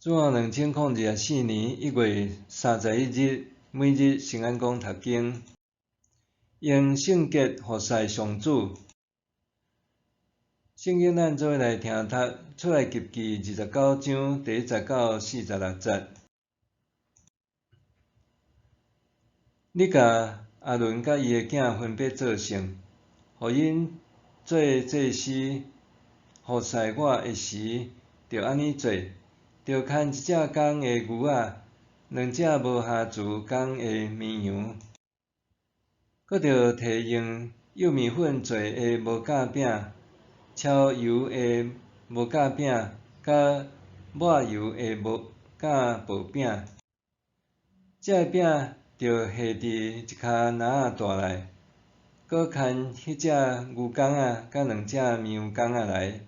主後2024年1月31日，每日聖安講讀經，用聖潔服侍上主。聖經咱做伙來聽讀出埃及記29章第1節到46節。你共亞倫佮伊的囝分別做聖，予𪜶做祭司服侍我的時，著按呢做：著牽一隻公的牛仔，兩隻無瑕疵公的綿羊，閣著提用幼麵粉做的無酵餅、摻油的無酵餅，佮抹油的無酵薄餅。這个餅著下佇一跤籃仔大內，閣牽彼隻牛公仔佮兩隻綿羊公仔來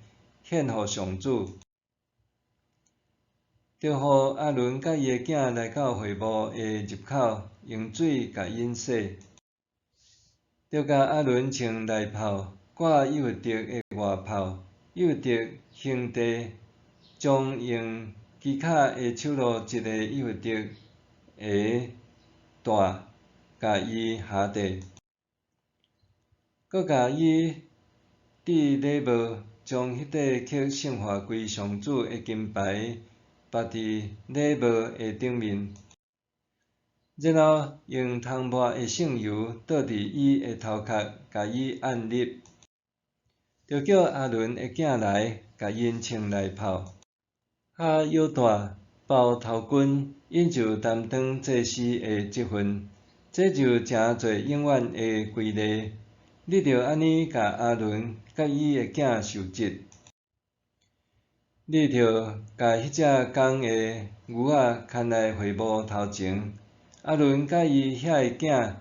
獻予上主。著予亞倫佮伊的囝來到會幕的入口，用水共𪜶洗。著共亞倫穿內袍，掛以弗得的外袍，以弗得胸帶，將用機巧的手路織的以弗得鞋帶共伊鞋帶，閣共伊戴禮帽，將彼塊刻聖化歸上主的金牌縛佇禮帽的頂面，然後用塗抹的聖油倒佇伊的頭殼，共伊按立。著叫亞倫的囝來，共𪜶穿內袍，合腰帶，包頭巾，𪜶就擔當祭司的職分。這就成做永遠的規例。你著按呢共亞倫佮伊的囝受洗。你著共彼隻公的牛仔牽來會幕頭前，亞倫佮伊遐的囝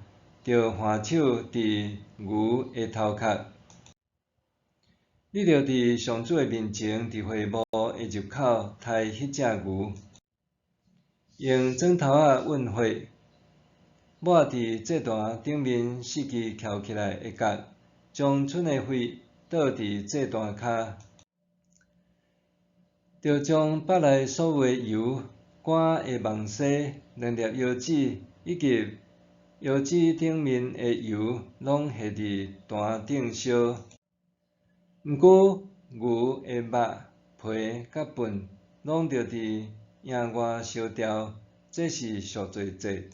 著按手佇牛的頭殼。你著佇上主的面前，佇會幕的入口刣彼隻牛，用磚頭仔塭血，抹佇祭壇頂面四支翹起來的角，將賰的血倒佇祭壇跤。著將腹內所有的油、肝的網紗、兩粒腰子以及腰子頂面的油，攏下佇壇頂燒。毋過牛的肉、皮佮糞，攏著佇營外燒掉，這是贖罪祭。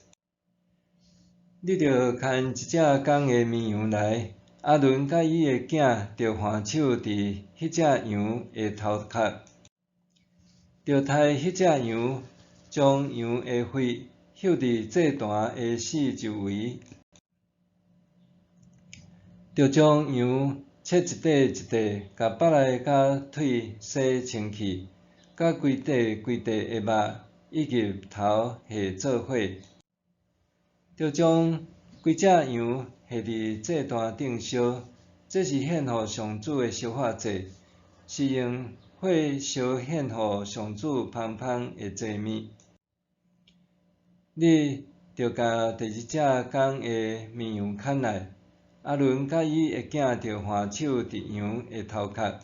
你著牽一隻公的綿羊來，亞倫佮伊的囝著按手佇彼隻羊的頭殼。著刣彼隻羊，將羊的血搝佇祭壇的四周圍，著將羊切一塊一塊，共腹內佮腿洗清氣，佮規塊規塊的肉以及頭下做伙，著將規隻羊下佇祭壇頂燒，這是獻予上主的燒化祭，是用火燒獻予上主芳香的祭物。你著共第二隻公的綿羊牽來，亞倫佮伊的囝著按手佇羊的頭殼。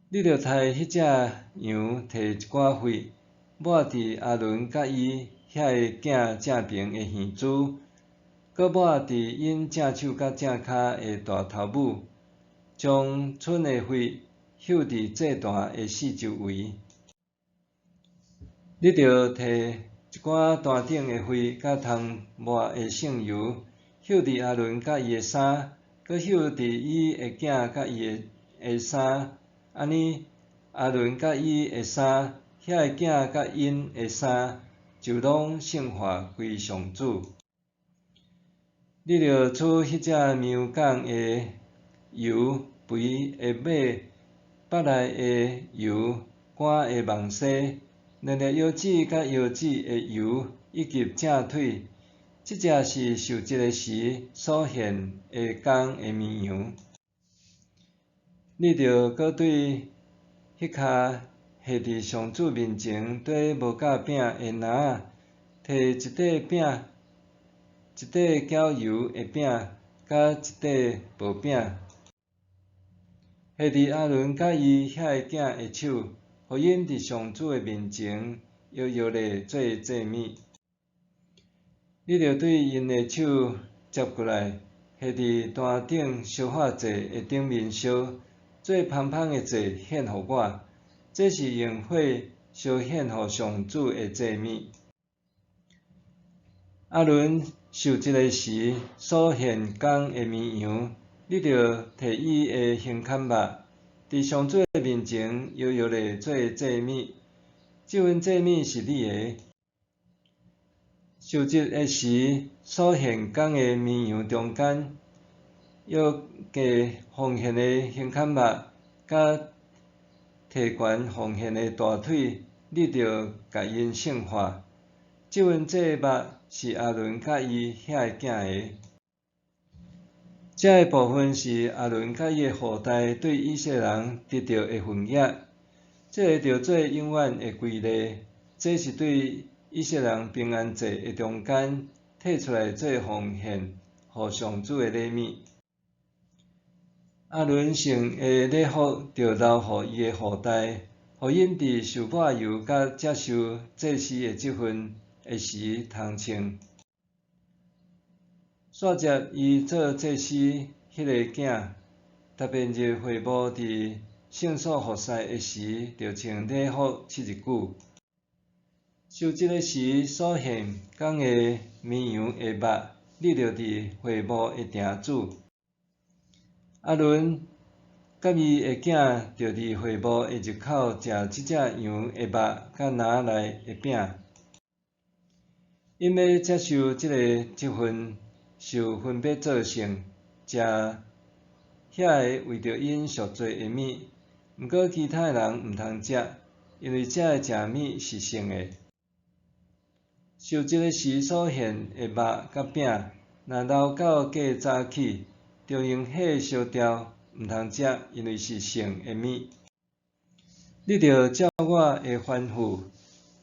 你著刣彼隻羊，提一寡血，抹佇亞倫佮伊遐的囝正爿的耳珠，閣抹佇𪜶正手佮正跤的大頭拇，將賰的血搝佇祭壇的四周圍。你著提一寡壇頂的血佮塗抹的聖油，搝佇亞倫佮伊的衫，閣搝佇伊的囝佮伊的衫，按呢，亞倫佮伊的衫，遐的囝佮𪜶的衫，就攏聖化歸上主。你著取彼隻綿羊公的油、肥的尾、腹內的油、肝的網紗、兩粒腰子佮腰子的油以及正腿，這隻是受洗的時所獻的公的綿羊。你著閣對彼跤下佇上主面前綴無酵餅的籃仔，提一塊餅、一塊攪油的餅，佮一塊薄餅，下佇亞倫佮伊遐的囝的手，予予𪜶佇上主的面前搖搖咧做祭物。你著對𪜶的手接過來，下佇壇頂燒化祭的頂面燒，做芳芳的祭獻予我。這是用火燒獻予上主的祭物。亞倫受祭的時所獻公的綿羊，你著提伊的胸坎肉，佇上主的面前搖搖咧做祭物。這份祭物是你的。受祭的時所獻公的綿羊中間，約計奉獻的胸坎肉，佮提懸奉獻的大腿，你著共𪜶聖化。這份祭肉是亞倫佮伊兄的囝的。這个部分是亞倫佮伊的後代對以色列人得著的份額。這个著做永遠的規例，這是對以色列人平安祭的中間提出來做奉獻予上主的禮物。亞倫穿的禮服著留予伊的後代，予𪜶佇受抹油佮接受祭司的職分的時通穿。煞接伊做祭司彼个囝，逐遍入會幕佇聖所服侍的時，著穿禮服七日久。受祭的時所獻公的綿羊的肉，你著佇會幕的埕煮。亞倫佮伊的囝著佇會幕的入口食這隻羊的肉佮籃內的餅。𪜶欲接受這个職分，受分別做聖，食遐个為著𪜶贖罪的物。毋過其他的人毋通食，因為這个食物是聖的。受祭的時所獻的肉佮餅，若留到過早起，著用火燒掉，毋通食，因為是聖的物。你著照我的吩咐，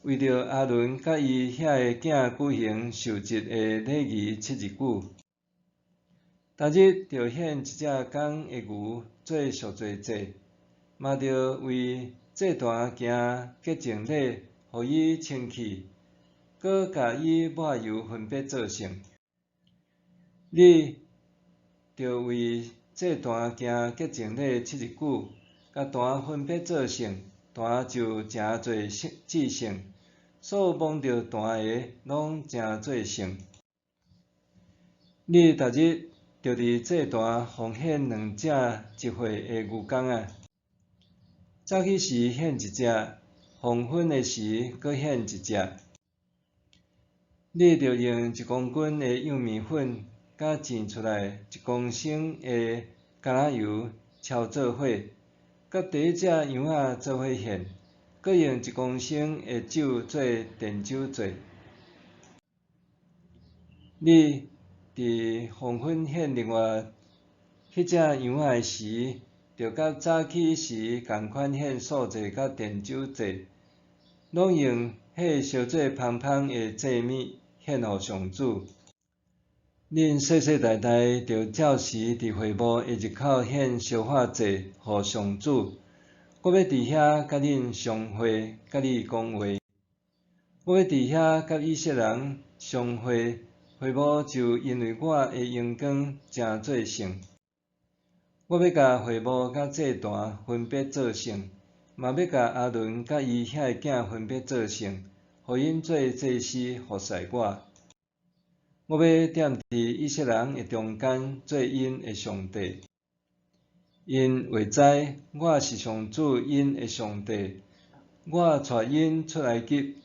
為著亞倫佮伊兄的囝舉行受祭的禮儀七日久。逐日著獻一隻公的牛做贖罪祭，嘛著為祭壇行潔淨禮，予伊清氣，閣共伊抹油分別做聖。你著為祭壇行潔淨禮七日久，共壇分別做聖，壇就成做至聖。所有摸著壇的，攏成做聖。你逐日著佇祭壇奉獻兩隻一歲的牛犅仔，早起時獻一隻，黃昏的時閣獻一隻。你著用一公斤的幼麵粉，佮煎出來一公升的橄欖油澆做伙，佮第一隻羊仔做伙獻，閣用一公升的酒做奠酒祭。你佇黃昏獻另外彼隻羊仔的時，著佮早起時仝款獻素祭佮奠酒祭，攏用火燒做芳芳的祭物獻予上主。恁世世代代著照時佇會幕的入口獻燒化祭予上主。我欲佇遐佮恁相會，佮你講話。我欲佇遐佮以色列人相會，會幕就因為我的榮光成做聖。我欲共會幕佮祭壇分別做聖，嘛欲共亞倫佮伊兄的囝分別做聖，予𪜶做祭司服侍我。我欲踮佇以色列人的中間做𪜶的上帝，𪜶會知我是上主𪜶的上帝。我帶𪜶出埃及，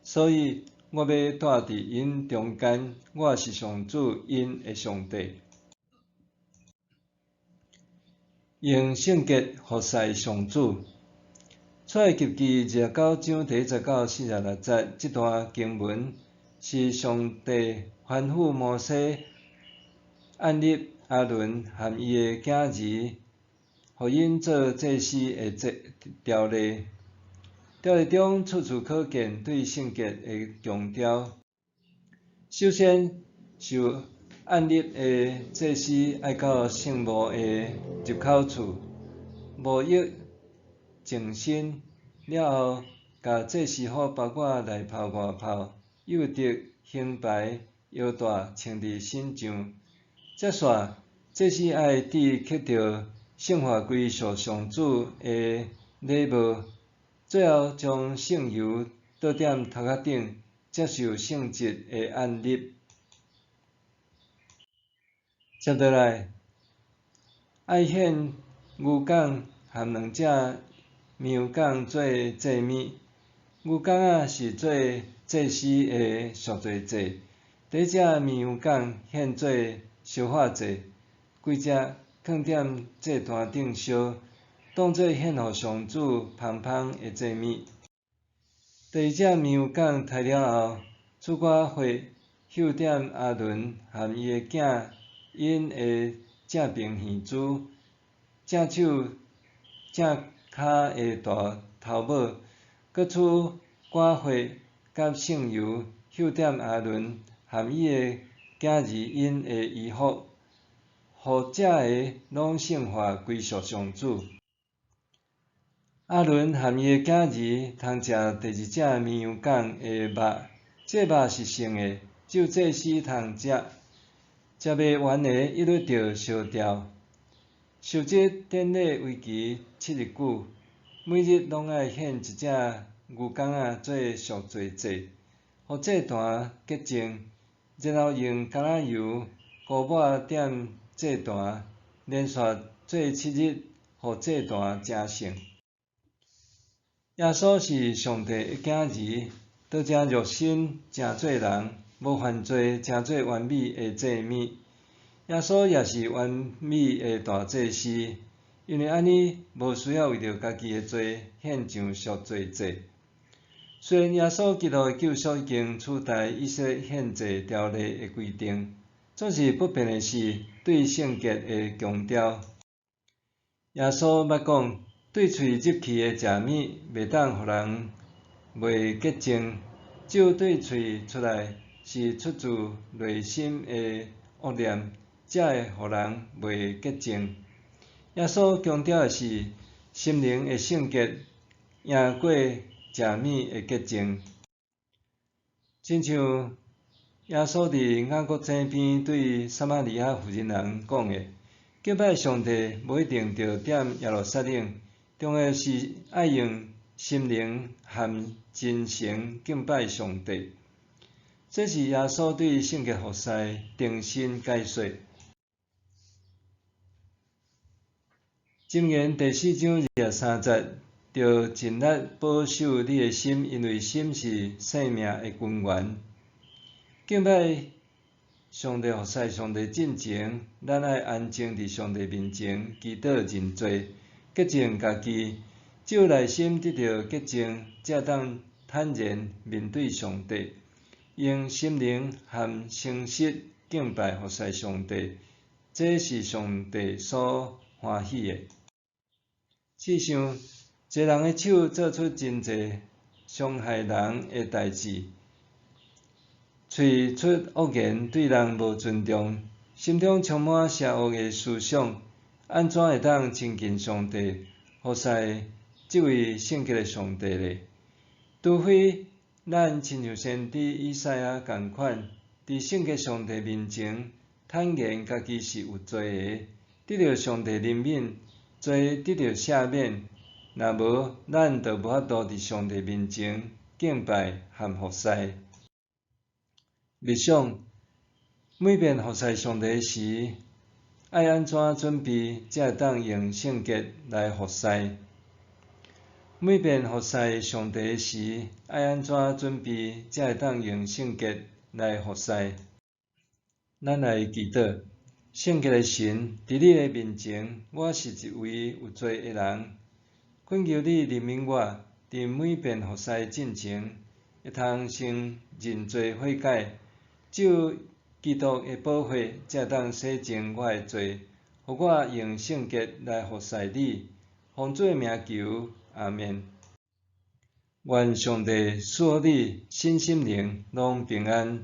所以我欲蹛佇𪜶中間。我是上主𪜶的上帝。用聖潔服侍上主。出埃及記29章第1節到46節這段經文是上帝吩咐摩西按立亞倫和伊的囝兒，予𪜶做祭司的條例。條例中處處可見對聖潔的強調。首先，受按立的祭司愛到聖幕的入口處，沐浴淨身，了後，共祭司服包裹內袍外袍、以弗得、胸牌、腰帶穿佇身上。接煞，祭司愛戴刻著聖化歸屬上主的禮帽，最後將聖油倒點頭殼頂，接受聖職的按立。接落來，愛獻牛犅和兩隻綿羊犅做祭物。牛犅仔是做祭司的贖罪祭，第一隻綿羊犅獻做燒化祭，規隻囥踮祭壇頂燒，當做獻予上主芳香的祭物。第二隻綿羊犅刣了後，取寡血搝點亞倫和伊的囝𪜶的正爿耳珠、正手、正跤的大頭拇，閣取寡血佮聖油搝點亞倫和伊的囝兒𪜶的衣服，予這个攏聖化歸屬上主。亞倫和伊的囝兒通食第二隻綿羊犅的肉，這肉是聖的，只有祭司通食。食袂完的，一律著燒掉。受這典禮為期7日久，每日攏愛獻一隻牛犅仔做贖罪祭，予祭壇潔淨，然後用橄欖油塗抹點祭壇，連續做7日，予祭壇成聖。耶穌是上帝的囝兒，道成肉身，成做人，無犯罪，成做完美的祭物。耶穌也是完美的大祭司，因為按呢，無需要為著家己的罪獻上贖罪祭。雖然耶穌基督的救贖已經取代以色列獻祭條例的規定，總是不變的是對聖潔的強調。耶穌捌講，對喙入去的食物，袂當予人袂潔淨；只有對喙出來，是出自內心的惡念，才會予人袂潔淨。耶穌強調的是心靈的聖潔，贏過食物的潔淨。親像耶穌佇雅各井邊對撒瑪利亞婦人人講的，敬拜上帝無一定著踮耶路撒冷，重要是愛用心靈和真誠敬拜上帝。這是耶穌對聖潔服事重新解說。箴言第四章23節，著盡力保守你的心，因為心是生命的根源。敬拜上帝服事上帝進前，咱愛安靜佇上帝面前，祈禱認罪，潔淨家己。只有內心得著潔淨，才會當坦然面對上帝，用心靈和誠實敬拜服事上帝，這是上帝所歡喜的。試想，一个人的手做出真濟傷害人的代誌，喙出惡言對人無尊重，心中充滿邪惡的思想，按怎會當親近上帝，服事這位聖潔的上帝呢？除非咱親像先知以賽亞仝款，佇聖潔上帝面前坦言家己是有罪的，得著上帝憐憫，罪得著赦免。若無，咱就無法度佇上帝面前敬拜和服侍。默想，每遍服侍上帝時，愛按怎準備，才會當用聖潔來服侍？每遍服侍上帝時，愛按怎準備，才會當用聖潔來服侍？咱來祈禱，聖潔的神，佇你的面前，我是一位有罪的人，懇求你憐憫我，佇每遍服侍進前，會通先認罪悔改，只有基督的寶血，才會當洗淨我的罪，予我用聖潔來服侍你。奉主的名求，阿們。願上帝賜予你身心靈攏平安。